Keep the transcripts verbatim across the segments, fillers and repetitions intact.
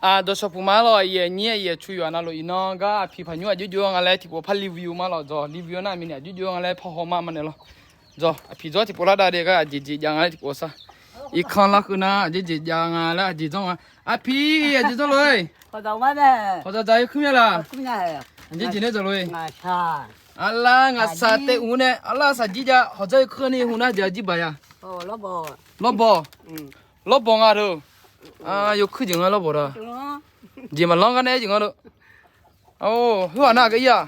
Aqdawq shawqpuq ma lawq, aqyuif aqnyir aqyuif aqtsu yawqha navluf iqnan gar aqpiq paqnymr aqjox jox-aer nga laer tiqpov par review ma lawq. Dawq review nar mirnae aqjox jox-aer nga laer par haw ma ma naeq lawq. Dawq aqpiq dzawr tiqpov lar dav de gar aqjeq jeq jav nga laer tiqpov sar. Irkanr larkeuv nar aqjeq jeq jav nga laer aqjeq dzawr nga. Aqpiq aqjeq dzawr lof-aer. Hawqdzaq dzaq yawkuir mya laq? Aqjeq jeq nae dzaq lof-aer. Arlar ngaqshaq taef uq nae arlar shaqjir jav hawqdzaq yawkuir ni hu nar jeq aqjir baq ya. Lawrbawq. Lawrbawq nga deuq. Yawkuir jeq nga lawrbawq da. Jeq maqlanr gar nae jeq nga deuq. Or, khoerghaq nar aqgar ir-aq?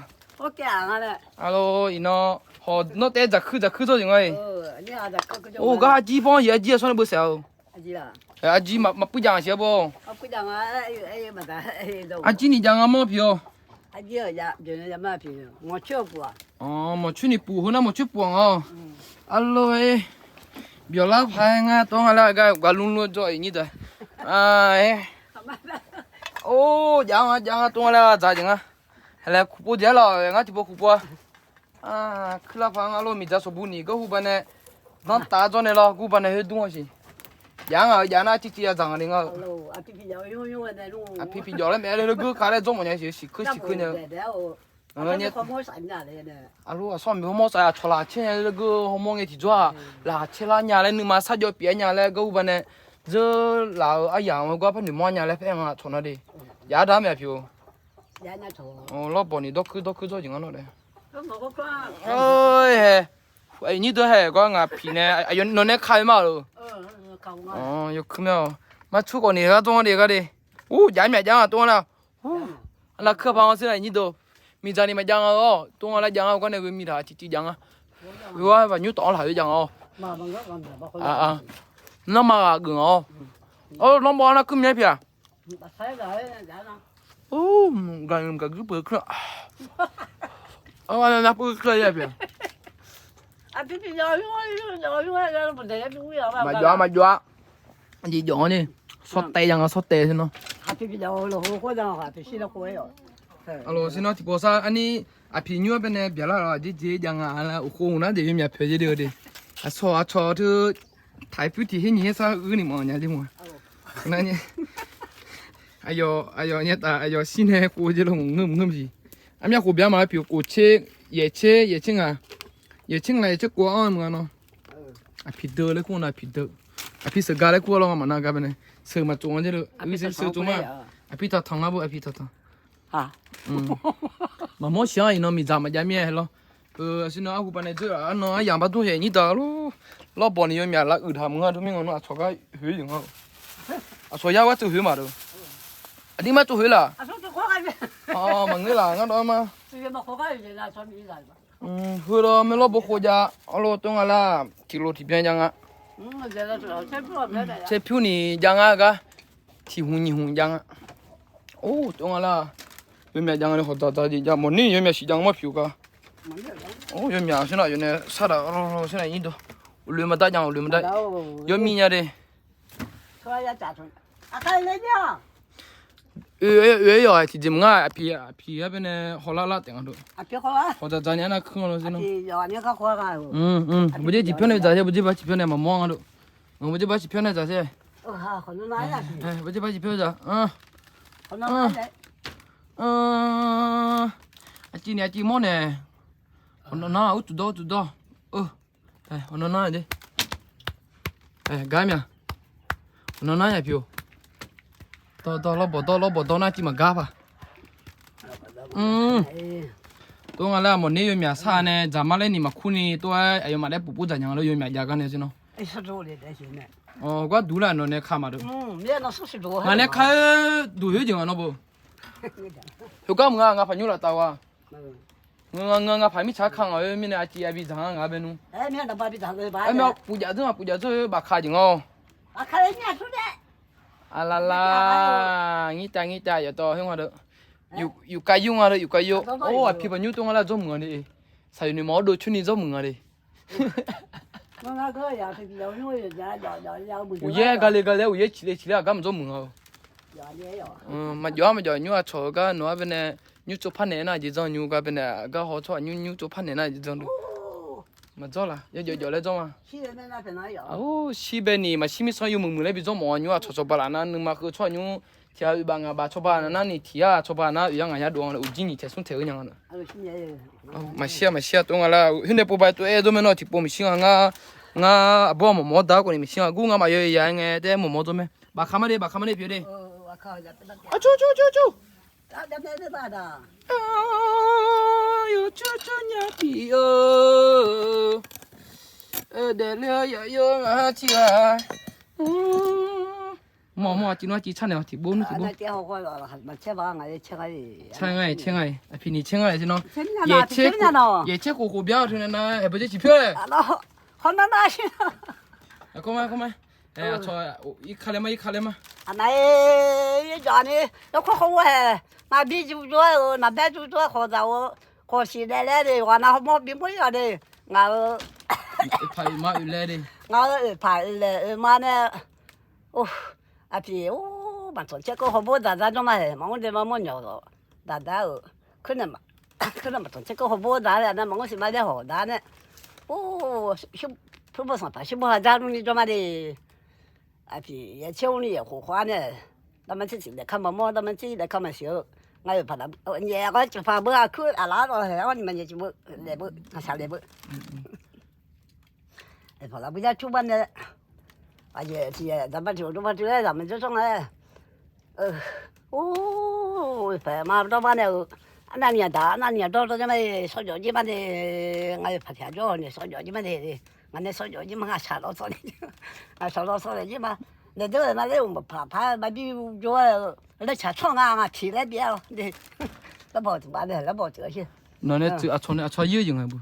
Alo, iqnan haw nawr taef-aer dzaqkuir dzaqkuir dzawr jeq nga-e. Or, gar arjir banr-ir arjir-a shawr nae beusaef-a-eu. Arjir maqpuiv jav-a siq-aer bawr. Arjir ni jav nga mawr piq-awr. Mawqcoer ni puf heu nar mawqcoer puf-aq nga-awq. Alo-aer, byawqlar paq-aer ngar tov nga laer aqgar gaqlur lur jawr-iq nyir deuq-aer. Or, jav nga jav nga tov nga laer dzaq jeq nga. Haqlaeq kuqpov jeq-aer lawq, ngar tiqpov kuqpov-a. Kuirlar paq nga lof miqdzaq sawqbu ni gar hu baqnae, danrtaf-aer dzawr nae lawr gur baqnae khoer dur-a siq. Jav nga-eu jav nar tiv tiv ya dzaq nga ni nga-eu. Aqpiq piqjawf laer maeq-aer laer geur ka laer dzawr mawf nya siq, siqkeur siqkeur nya-eu. Aqlof aqsawr miq hawmawr saf-aer aqcawq laqkhaq caer nya laer geur hawmawr ngae tiqjawr-aq, laqkhaq caer lar nya laer nuima sarjawv pyeuf-aer nya laer gar hu baqnae, dzeur laf-eu aryamq-eu gar par noeqmawr nya laer paer nga aqcawq nar de. Jav dar maeq aqpiq-or. Lawrbawq ni dawrkuir dawrkuir dzawr jeq nga nawr daef. Ae, nyir deuq haeq gar ngaq piq nae aqyawf nawq nae ka-eu ma-aq lof. Yawkuir mya-awq. Martur khawf ni gar dzawr nga de gar de. Ur, jav myaf jav nga tov nga lar. Ur, arnav kuir paq nga sir nar nyir deuq. Miqdzaq ni maqjav nga-awr tov nga laer jav nga-eu gar nae ghoe miqdaq tiqtiv jav nga. Ghoe-awr baqnymr tawf-anr laq ghoe jav nga-awr. Nanrma ghaq geuf nga-awr. Or, lanrbawr arnav kuir mya pyeuf-aq. Gaqguir peuq-eu kuir-a. Arnav kuir-a pyeuf-aq. Maqjawr-a maqjawr-a. Jeq jawf-anr ni. Sawr taev ya nga sawr taev sir nawr. Aqlof sir nawr tiqpov sar arni aqpiq nymr-anr baenae byaqlar-awq aqjeq jeq jav nga laer uqkhov hmq nar jeq yawmyaq pyaeq jeq de-eu de. Aqcawq aqcawq teu taq-ir pyur tiq her nyiq her sar uir ni mawf nya jeq mawf. Aqyawf aqyawf nya taf aqyawf shir nae khof jeq lawr ngeur ngeur siq. Armyar khof bya ma arpiq khof tser, yaeq tser, yaeq tser ngaq, yaeq tser ngaq yaeq tser khof-anr meuq-a nawr. Aqpiq deuq laer kur-a nar aqpiq deuq. Aqpiq sheuq ga laer kur-a lawr nga maqnar gar baenae. Sheuq maqtsov nga jeq leu. Sheuq tsov ma. Aqpiq taqtanq ngar beu aqpiq taqtanq. Maqmawr siq-anr iqnan miqdzaq maqjav mir-aer lawr. Aqsur nan arhu baqnae dzeur-aq arnan aryamq bar dur yaeq nyir daq lor. Lawrbawq ni yawmyaq lavuiq taq meuq nga dur mir nga nawr aqcawq gar hoeq-ir jeq nga. Aqcawq yar gar tsov hoeq ma deuq. Aqdir mar tsov hoeq laq. Maqngeur laq ngar dawv-aer ma. Heu dawv mae lawrbawq khof jav arlawr tov nga lar. Tiq lof tiq byan jav nga. Tser pyur ni jav nga gar. Tiq hmq nyiq hmq jav nga. Or, tov nga lar. Yawmyaq jav nga ni hawq dzaqdzaq jeq jav mawf ni yawmyaq siq jav nga mawr pyuq gar. Or, yawmyaq sir nar yawf nae sar daq sir nar nyir dawv. Uqloe maqdar jav uqloe maqdar. Yawmir nya de. Oe, oe-aer yawq-aq tiqjeq mq ngar aqpiq aqpiq-aer baenae hawlar lar taef nga deuq. Hawq dzaqdzaq ni arnav kuir nga lawr sir nawr. Bawjer tiqpyawr nae dzaq sher, bawjer ba tiqpyawr nae maqmawr nga deuq. Bawjer ba tiqpyawr nae dzaq sher. Bawjer ba tiqpyawr dzaq. Aqciv ni aqciv mawr nae. Hawq nan nar-aq, ur tuf dawr, ur tuf dawr. Hawq nan nar-aq de. Gar mya. Hawq nan nar ya pyeuf-or. Dawr dawr lawrbawq dawr lawrbawq dawr nar civ maqgar paq. Tov nga laer mawf ner yawmyaq sar nae dzaqmar laer ni maqkur ni tov-aer aqyawfmaf laer puf pur dzaq nya nga laer yawmyaq jav gar nae sir nawr. Gar duq laer nawq nae ka maqdeuq. Ngaq nae ka-aer duq hoer jeq nga nawr beu. Heugar mq nga ngaq paq nymr laftav gha. Ngeur nga ngeur nga paq mirtsaq ka ngaq-oer mirnae aqciv ya bidzaq nga ngaq-aer bae nmr. Aer, myav puf jaf dzeur nga puf jaf dzeur-eu bafka jeq nga-awq. Aqlala, ngir tav ngir tav yawqtawv khoer nga deuq. Yufkav yur nga deuq yufkav yur. Or, aqpiq paq nymr tov nga laer dzawr muiq nga de. Saqyoeq noeqmawf-awr dov coer ni dzawr muiq nga de. Uqyaer gale gale uqyaer ciqle ciqle aqgar maqdzawr muiq nga-eu. Maqjawf-ar maqjawf nymr aqcawq-eu gar nawq-ar baenae nymr tsov par naeq nar jeq dzanr nymr gar baenae aqgar haw tsawrhaq nymr nymr tsov par naeq nar jeq dzanr deuq. Maqdzawr laf, yawjawf jawf laer dzawr ma. Shir bae ni maqshir mirsanr yawmuiq muiq laer bi dzawr mawf-a nymr-aq, cawqcawq baqlaf nar nuima keuv tsawrhaq nymr tiq ghaq oeq baf ngaq baf cawba nar nar ni tiq yar cawba nar oeq yar ngaq yar dov-a laer uqjir nyiq taeq smr taeq-eu nya nga na. Maqshir-a maqshir-a tov nga lar, khoer nae pov ba tov-aer dzawr mae nawr tiqpov maqshir nga. Ngar aqbawr mawqmawr dar-awr khawf ni maqshir nga. Gur ngar maqyaw ya ngae taef-aer mawqmawr dzawr mae. Bafka mar de, bafka mar de pyeuf de. Yawcur cur nya pyeuf-eu. Daefle-awr yawqyawr ngaq-anr tiq ghaq. Mawq mawq-a tiq nmr-a civ tsar naeq-awq tiqbov nmr tiqbov. Caer nga-iq caer nga-iq aqpiq ni caer nga-iq tiq nawr. Yaeq caer khof khof bya-eu teu nae nar haeq bawjer ciq pyeuf-aer. Aqkawr ma, aqkawr ma. Aqcawq irka laer ma, irka laer ma. Aqma-iq, yawjawf ni yawkawr khawf ghoe-aer maqbi jur jur-aer-euq, naqbaer jur jur-aer khawf dzaq-eu, khawf siq daef laer de, ghaq nav hawmawr bimawr ir-awq de. Ngaq-euq oeqpaq oeqma oeq laer de, ngaq-euq oeqpaq oeq laer oeqma nae, aqpiq, maqtanq caer keuv hawbor dzaq dzar jawr ma haeq, maqmr de maqmr nyawq-awq. Daqdaq-euq, keuv nae maqtanq caer keuv hawbor dzaq-aer nar maqmr siq ma laer hawq daq nae, pyur bawr sanqpaq shir bawr ha dzar nmr ni jawr ma de. Aqpiq yaeq caer mr ni yaeq khof khof-ar nae, darma tser tiq daef kar maqmawr, darma tser daef kar maqsiq-eu, ngar oeqpaq nyaef ghaq tiqpaq beu-aq kuir aqlaf-ar dawv haeq-awr ni maqnyaef tiq beu laef beu, ngaqshaq laef beu. Oeqpaq lafbui jar cur bar nae, aqjeq tiq yaeq daqma tiq dawrma tiq-aer zaqmq jawr jawr nga-aer, or, paeq ma dawr bar nae-euq, arnavni aqdaq arnavni aqdawr dawr jir ma de, sawrjawf jir ma de, ngar oeqpaq tiq ghaq jawr-awq ni sawrjawf jir ma de, ngaq nae sawrjawf jir ma, ngaqshaq lawr sawr nae, ngaqshaq lawr sawr nae jir ma, naeq deur-euq ma ler-euq maqpaq par-aer maqbi jawr-aer-eu, laer tsaq tsanr nga, ngaq tiq laer bi-aer-awq de. Larbawq tiq bar nae larbawq tiq-a sher. Nawq nae tsuif aqcawq nae aqcawq yir-eu jeq nga bu.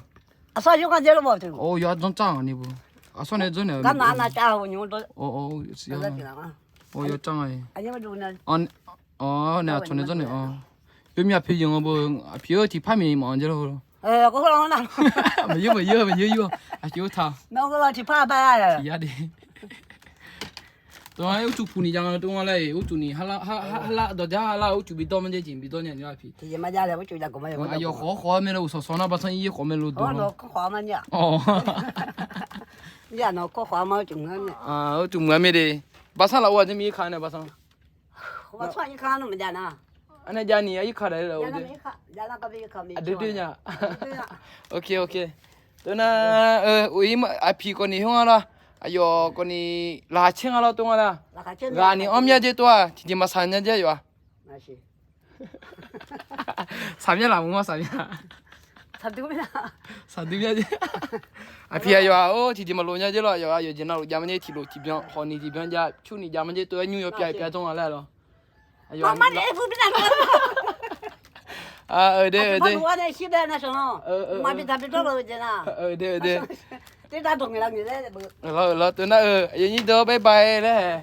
Aqcawq yir nga jeq larbawq tiq. Or, yawr janr car-aq ni bu. Aqcawq nae dzawrnaeq-eu gar nav nav cav-eu nymr dawr. Or, yawr car nga-iq. Awr, nae aqcawq nae dzawrnaeq-awq. Yawmir aqpoeq yeuq nga bu, aqpoeq-eu tiqpar miq maqanr jeq lawr. Maqyeur maqyeur maqyeur yur-awq. Aqpoeq-eu taq. Tiq yar de. Tov-aer uqtuq puq ni jav nga tov nga laer-iq, uqtuq ni halar dawqjar halar uqtuq bi dawr ma jeq jeq bi dawr nya ni-a aqpiq. Aqyawf khawf-awr khawf-awr mae lor, uqsawq sawq nar barsanr ir khawf mae lor dawq lar. Uqtuq muiq-a mae de. Barsanr laf-or aqjeq mirkaq nae barsanr. Arnae jav ni irkaq daef-eu laf-eu de. Aqdui dui nya. Ok ok. Tov nar, uq-ir aqpiq kawv ni khoer nga lar. Aqyawf kawv ni laqkhaq caer nga lar tov nga lar. Ghaq ni anr mya jer tov-aq tiqjeq maqsaq nya jer aqyawf-aq. Saqmya laf mq-anr saqmya. Saqdui mya jer. Aqpiq aqyawf-aq or tiqjeq maqlof nya jer lawr, aqyawf-aq yawqjeq navluf jav ma jer, tiqlof tiqbyan khawf ni tiqbyan jav, pyur ni jav ma jer tov-aer nymr yawpyav yawpyav dzawr nga laer lawr. Euq de euq de. Euq de euq de. Euq lar euq lar tov nar-eu aqyuif nyir deuq-awr bye bye laer,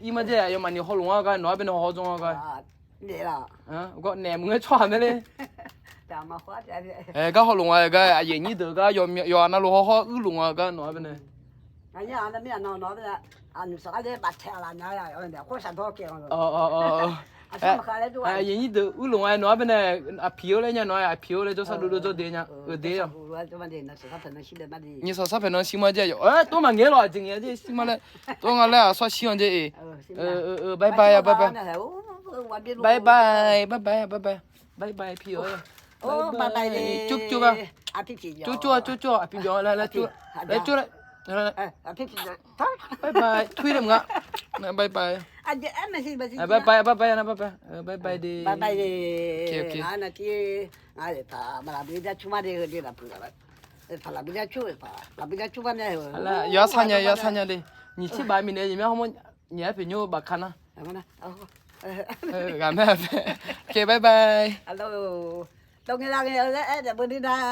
ir ma jer aqyawfmaf ni hawluf nga gar nawq-anr baenae hawhaw dzawr nga gar. Naeq mq-aer tsawrhaq mae le. Gar hawluf nga gar aqyuif nyir deuq gar yawqha navluf hawhaw uirluf nga gar nawq-anr baenae. Aqyuif nyir deuq uirluf nga nawq-anr baenae aqpiq-eu laer nya nawq-anr aqpiq-eu laer jawrsar dovdov jawrde nya. Euq de-a. Nyiq sawq sar paeq nan shir ma jer aqyawf. Tov maqngaeq lawq aqjeq ngaeq-a jer shir ma laer. Tov nga laer aqsawr shir-anr jer-eq. Bye bye bye bye. Bye bye bye bye bye bye. Bye bye pi-awr. Cov cov-a. Cov cov-a cov cov-a aqpiq byan laer laer cov laer. Bye bye tov-ir laer mq-a. Bye bye bye bye nar bye bye. Bye bye de. Yawqha sar nya yawqha sar nya de. Nyiq tser baf mirnae nyiq mya hawmawr nyiq-aer pyeuf nymr-eu bafka nar. Ghaq mae. Ok bye bye.